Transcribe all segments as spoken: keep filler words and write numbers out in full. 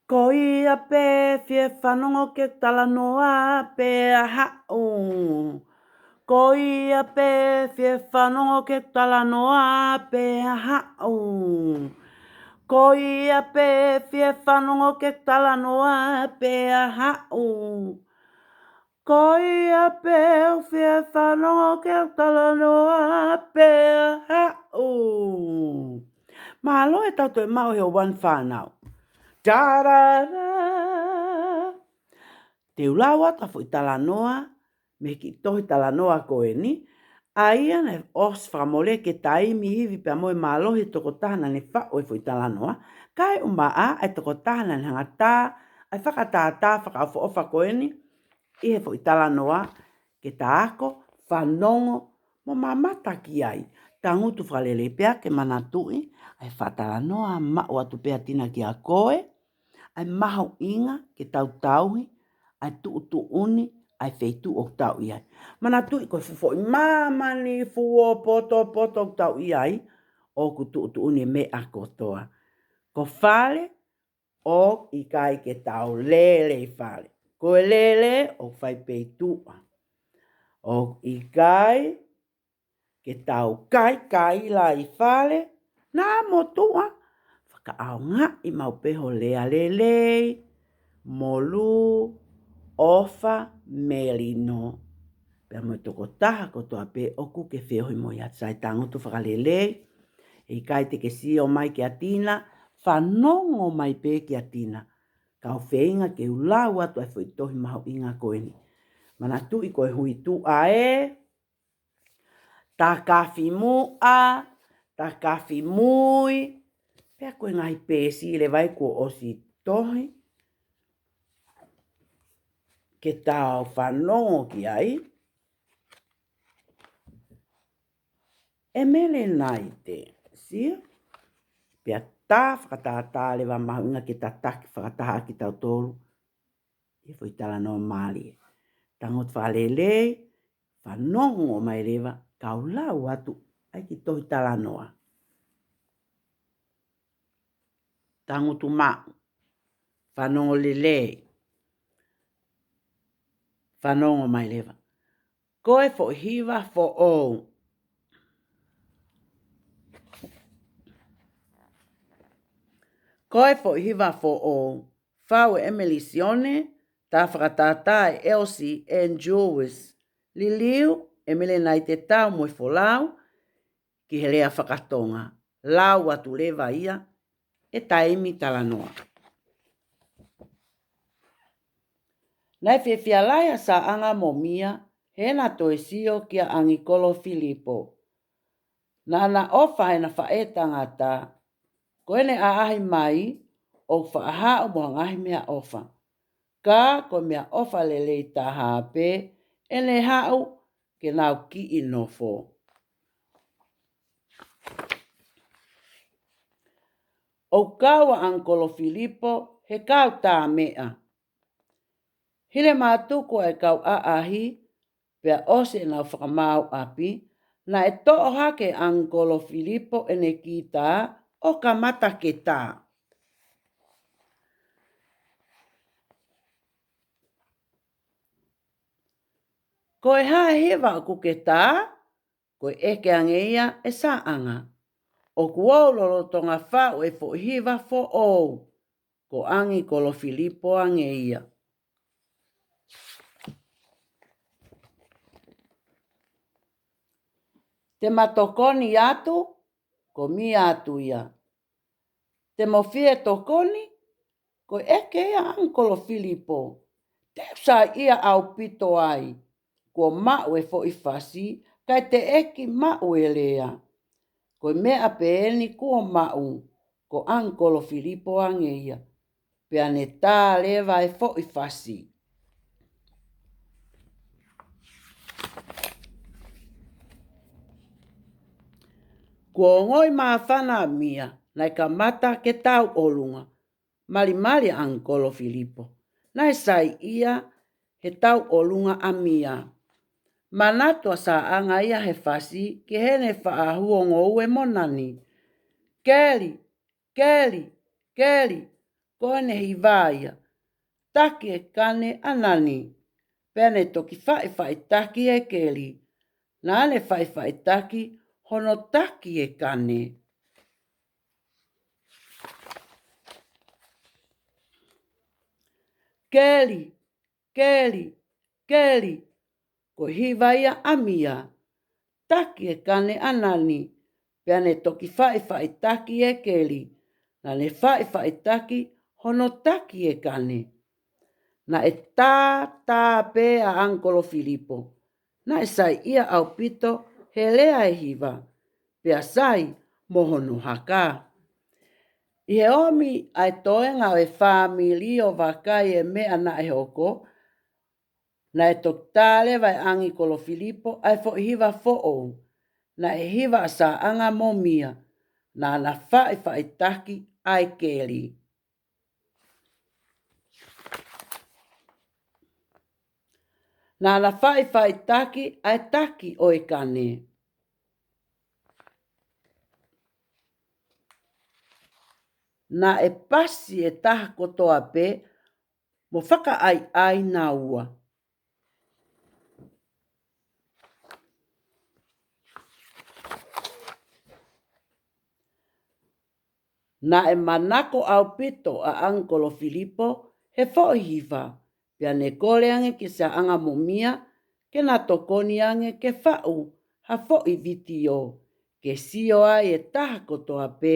Ko ia pē fie fanongo ke talanoa pea haʻu. Ko ia pē fie fanongo ke talanoa pea haʻu. Ko ia pē fie fanongo ke talanoa pea haʻu. Ko ia pē fie fanongo ke talanoa pea haʻu. Mālō e tau toe maʻu he ʻoua naʻa fanau. Tarara. Te u lau atu ʻa e foʻi talanoa, mei he kiʻi tohi talanoa ko eni, ʻa ia naʻe ʻosi fakamole ke taimi ivi pea mo e mālohi e tokotaha naʻa ne faʻu e foʻi talanoa, kae ʻumaʻā ʻa e tokotaha naʻa ne hanga ʻo tā ʻa e fakatātā fakaʻofoʻofa ko eni, ʻi he foʻi talanoa, ke ta ako, fanongo, mo mamata ki ai. Tangutu fakalelei pea ke manatuʻi, ʻa e faʻa talanoa maʻu atu pē ʻa Tina kia koe, ʻa e mahuʻinga ke tau tauhi, ʻa e tuʻutuʻuni, ʻa e feituʻu ʻoku tau ʻi ai. Manatuʻi ko e fuʻu foʻi māmani, fuʻu ʻōpotopoto ʻoku tau ʻi ai, ʻoku tuʻutuʻuni e meʻa kotoa. Ko fale, ʻoku ʻikai ke tau lele ʻi fale. Ko e lele, ʻoku fai pē ʻi tuʻa. ʻOku ʻikai ke tau kaikaila ʻi fale, naʻa mo tuʻa, fakaʻaongaʻi maʻu pē ho lea lelei, molū, ʻofa, melino. Pea mo e tokotaha kotoa pē ʻoku ke feohi mo ia. Sai, tangutu fakalelei, ʻe ʻikai te ke sio mai kia Tina, fanongo mai pē kia Tina. Kau feinga ke u lau atu ʻa e foʻi tohi mahuʻinga ko eni. Manatuʻi ko e hui tuʻa ē, takafi muʻa, takafi mui, pea ko e ngaahi peesi leva ē kuo ʻosi tohi, ke tau fanongo ki ai. ʻEmelenaite, sio, pea tā fakatātā leva mahuʻinga ke tataki fakataha ʻa kitautolu ʻi he foʻi talanoa mālie. Tangutu fakalelei, fanongo mai leva, kau lau atu ʻa e kiʻi tohi talanoa. Tangutu maʻu, fanongo lelei, fanongo mai leva. Ko e foʻi hiva foʻou. Ko e foʻi hiva foʻou. Fau ʻe ʻEmeli Sione, tā fakatātā ʻe Elsie Andrews. Liliu, ʻEmelenaite Tau mo e Folau, ki he lea fakatonga. Lau atu leva ia, ʻe taimi talanoa. Naʻe fiefia lahi ʻa Saʻanga mo Mia, heʻena toe sio kia ʻAngikolo Filipo. Naʻa na ʻofa heʻena faʻētangata, ko ʻene ʻaʻahi mai, ʻoku faʻa haʻu mo ha ngaahi meʻaʻofa. Ka ko e meʻaʻofa lelei taha pē, ʻene haʻu ke nau kiʻi nofo. ʻOku kau ʻa ʻAngikolo Filipo, he kau tā meʻa. Hili e mātuku ʻa e kau ʻaʻahi, pea ʻosi ʻenau fakamaau ʻapi, naʻe toʻo hake ʻe ʻAngikolo Filipo ʻene kitā, ʻo kamata ke tā. Ko e hā e hiva ʻoku ke tā, ko e ʻeke ange ia ʻe Saʻanga. ʻOku ou lolotonga faʻu e foʻi hiva foʻou, ko ʻAngikolo Filipo ange ia. Te ma tokoni atu, ko Mia atu ia. Te mo fie tokoni, ko e ʻeke ia ʻa ʻAngikolo Filipo. Te u saiʻia ʻaupito ai, kuo maʻu e foʻi fasi, kae teʻeki maʻu e lea. Ko e meʻa pē eni kuo maʻu, ko ʻAngikolo Filipo ange ia. Pea ne tā leva e foʻi fasi. Kuo ongoʻi māfana ʻa Mia, naʻe kamata ke tauʻolunga. Malimali ʻa ʻAngikolo Filipo. Naʻe saiʻia he tauʻolunga ʻa Mia. Manatu ʻa Saʻanga ia he fasi ki heʻene faʻa huongoue mo Nani. Keli, keli, keli. ko ʻene hiva ia, taki e kane ʻa Nani. Pea ne toki faʻifaʻitaki e keli. Naʻa ne faʻifaʻitaki hono taki e kane. Keli, keli, keli, ko e hiva ia ʻa Mia, taki e kane ʻa Nani. Pea ne toki faʻifaʻitaki e keli. Naʻa ne faʻifaʻitaki hono taki e kane. Naʻe tā, tā pē ʻa ʻAngikolo Filipo. Naʻe saiʻia ʻaupito he lea e hiva, pea sai mo hono haka. ʻI he ʻomi ʻa e toenga ʻo e fāmili ʻo vakai e meʻa naʻe hoko, naʻe toki tā leva ʻe ʻAngikolo Filipo ʻa e foʻi hiva foʻou. Naʻe hiva ʻa Saʻanga mo Mia. Naʻa na faʻifaʻitaki ʻa e keli. Naʻa na faʻifaʻitaki ʻa e taki ʻo e kane. Naʻe pasi e taha kotoa pē mo fakaʻaiʻai naua. Naʻe manako ʻaupito ʻa ʻAngikolo Filipo he foʻi hiva, pea ne kole ange kia Saʻanga mo Mia ke na tokoni ange ke faʻu ha foʻi vitiō ke sio ai e taha kotoa pē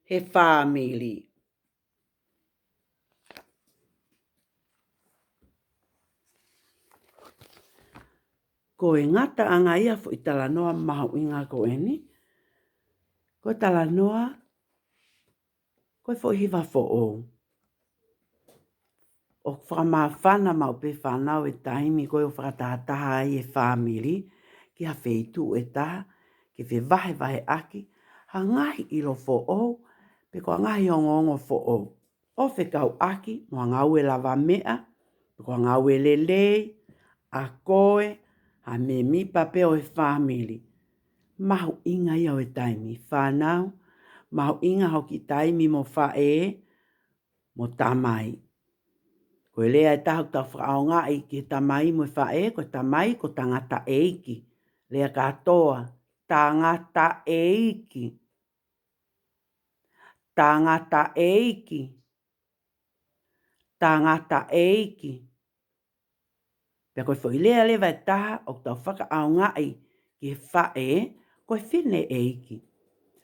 he fāmili. Ko e ngataʻanga ia foʻi talanoa mahuʻinga ko eni. Ko e talanoa, ko e foʻi hiva foʻou. ʻOku fakamāfana maʻu pē fānau e taimi ko ē ʻoku fakatahataha ai e fāmili ki ha feituʻu ʻe taha, ke fevahevaheʻaki ha ngaahi ʻilo foʻou, pe ko ha ngaahi ongoongo foʻou ʻo fekauʻaki mo ha ngāue lavameʻa, pe ko ha ngāue lelei, ʻa koe, ha mēmipa pē ʻo e fāmili. Mahuʻinga ia ʻo e taimi fānau, mahuʻinga hoʻo kiʻi taimi mo faʻē, mo tamai. Ko e lea ʻe taha ʻoku tau fakaʻaongaʻi ki he tamai mo e faʻē, ko e tamai ko tangataʻeiki. Lea kātoa, tangataʻeiki. Tangataʻeiki. Tangataʻeiki. Pea ko e foʻi lea leva ʻe taha ʻoku tau fakaʻaongaʻi ki he faʻē, ko e fineʻeiki.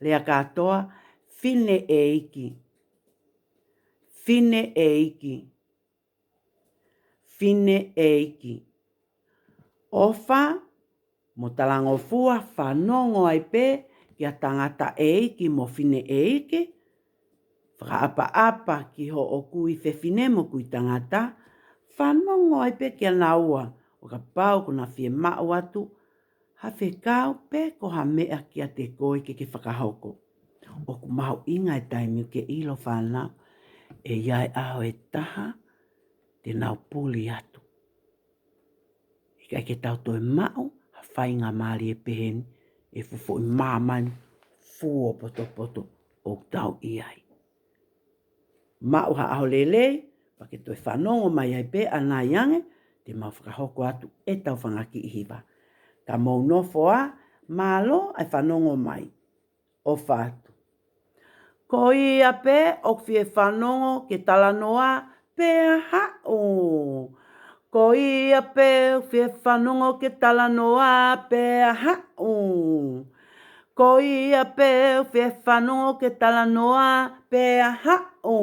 Lea kātoa, fineʻeiki. Fineʻeiki. Fineʻeiki. ʻOfa mo talangofua, fanongo ai pē kia tangataʻeiki mo fineʻeiki. Fakaʻapaʻapa ki hoʻo kui fefine mo kui tangata, fanongo ai pē kia naua, ʻo kapau ʻoku na fiemaʻu atu ha fekau pe ko ha meʻa kiate koe ke ke fakahoko. ʻOku mahuʻinga e taimi ke ʻilo fānau, ʻe ʻi ai e ʻaho ʻe taha te nau puli atu. ʻIkai ke tau toe maʻu ha faingamālie pehē ni ʻi he fuʻu foʻi māmani fuopotopoto ʻoku tau ʻi ai. Maʻu ha ʻaho lelei, pea ke toe fanongo mai ai pē ʻanai ange, te mau fakahoko atu ʻetau fanga kiʻi hiva. Ka mou nofo ā, mālō ʻa e fanongo mai. ʻOfa atu. Ko ia pē ʻoku fie fanongo ke talanoa pea haʻu. Ko ia pē ʻoku fie fanongo ke talanoa pea haʻu. Ko ia pē ʻoku fie fanongo ke talanoa pea haʻu.